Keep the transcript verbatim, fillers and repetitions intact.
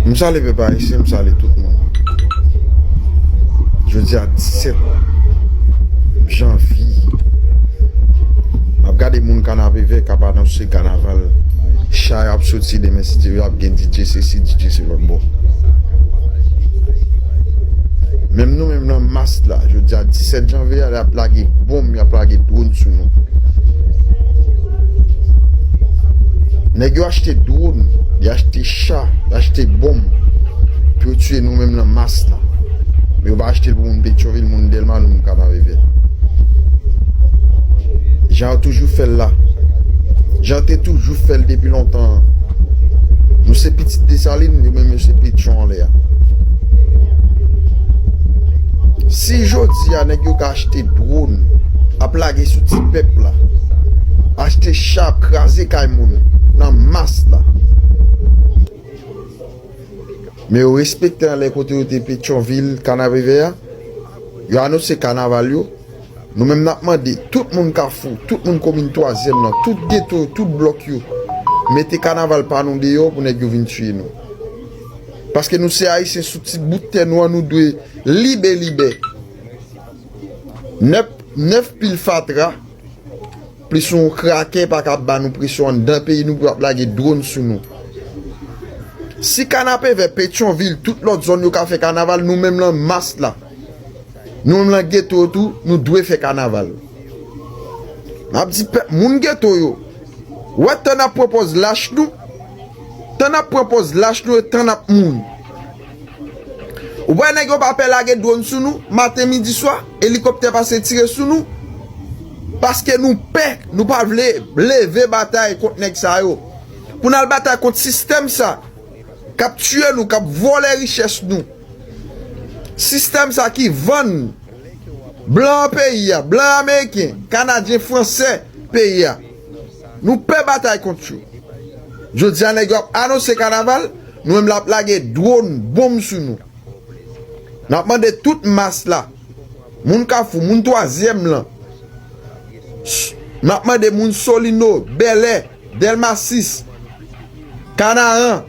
M salye pèp ayisyen, m salye tout moun. Jodi a disèt janvye, m ap gade moun Kanapevè k ap anonse kanaval. Chay ap soti demen, si Dye vle, ap gen D J sesi, D J se lòt bò. Menm nou menm nan mas la, jodi a disèt janvye a, y ap lage bonm, y ap lage dwòn sou nou. Nèg yo achte dwòn, y achte cha, y achte bonm pou yo tiye nou menm nan mas la. Men yo pa achte l pou moun Petyonvil, moun Dèlma, nou moun Kanapevè. Jan yo toujou fè l la. Jan yo te toujou fè l depi lontan an. Nou se pitit Desalin, yo menm yo se Petyon anlè a. Si jodi a nèg yo ka achte dwòn, ap lage sou ti pèp la, achte cha, ap kraze kay moun nan mas la. Men yo respekte anlè kote yo te Petyonvil, Kanapevè a. Yo anonse kanaval yo. Nou menm n ap mande tout moun Kafou, tout moun komin twazyèm nan, tout geto, tout blòk yo, mete kanaval pa nou deyò pou nèg yo vin tiye nou. Paske nou se Ayisyen, sou ti bout tè nou an, nou dwe libe, libe. Nèf, nèf pil fatra, plis yon krakè pa ka ap ba nou presyon anndan peyi nou pou y ap lage dwòn sou nou. Si Kanapevè, Petyonvil, tout lòt zòn yo ka fè kanaval, nou menm nan mas la, nou menm nan geto yo tou, nou dwe fè kanaval. M ap di pèp, moun geto yo, wè tan n ap pran pòz lach nou, tan n ap pran pòz lach nou e tan n ap mouri. Ou wè nèg yo pa pè lage dwòn sou nou, maten, midi, swa, elikoptè pase tire sou nou. Paske nou pè, nou pa vle leve batay kont nèg sa yo. Pou n al batay kont sistèm sa k ap tiye nou, k ap vòlè richès nou. Sistèm sa ki vann blan peyi a, blan ameriken, kanadyen, fransè peyi a. Nou pè batay kont yo. Jodi a, nèg yo ap anonse kanaval, nou menm l ap lage dwòn, bonm sou nou. N ap mande tout mas la, moun Kafou, moun twazyèm lan. N ap mande moun Solino, Bèlè, Dèlma sis, Kanaran,